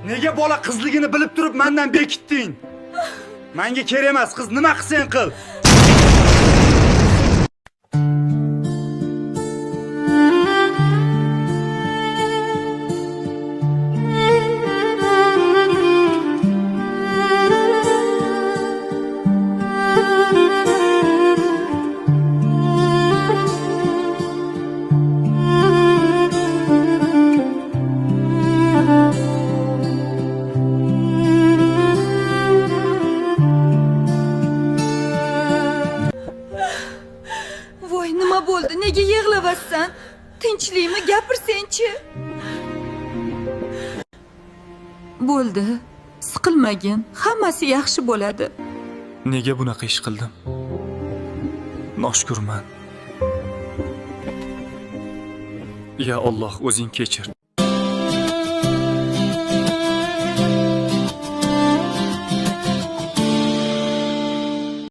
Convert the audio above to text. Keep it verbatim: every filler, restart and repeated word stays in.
نېگە بالا قىزلىقىنى بىلىپ تۇرۇپ مەندىن بېكىتتىڭ؟ مەنگە كېرەك ئەمەس، قىز نېمە قىلساڭ قىل. ۋوي، نېمە بولدى؟ نېگە يىغلاۋاتىسەن؟ تىنچلىقمۇ؟ گەپىرسەنچى. بولدى، سىقىلمىغىن، ھەممىسى ياخشى بولىدۇ. نېگە بۇناقا ئىش قىلدىم؟ ناشۈكۈرمەن. يا ئاللاھ، ئۆزۈڭ كەچۈر.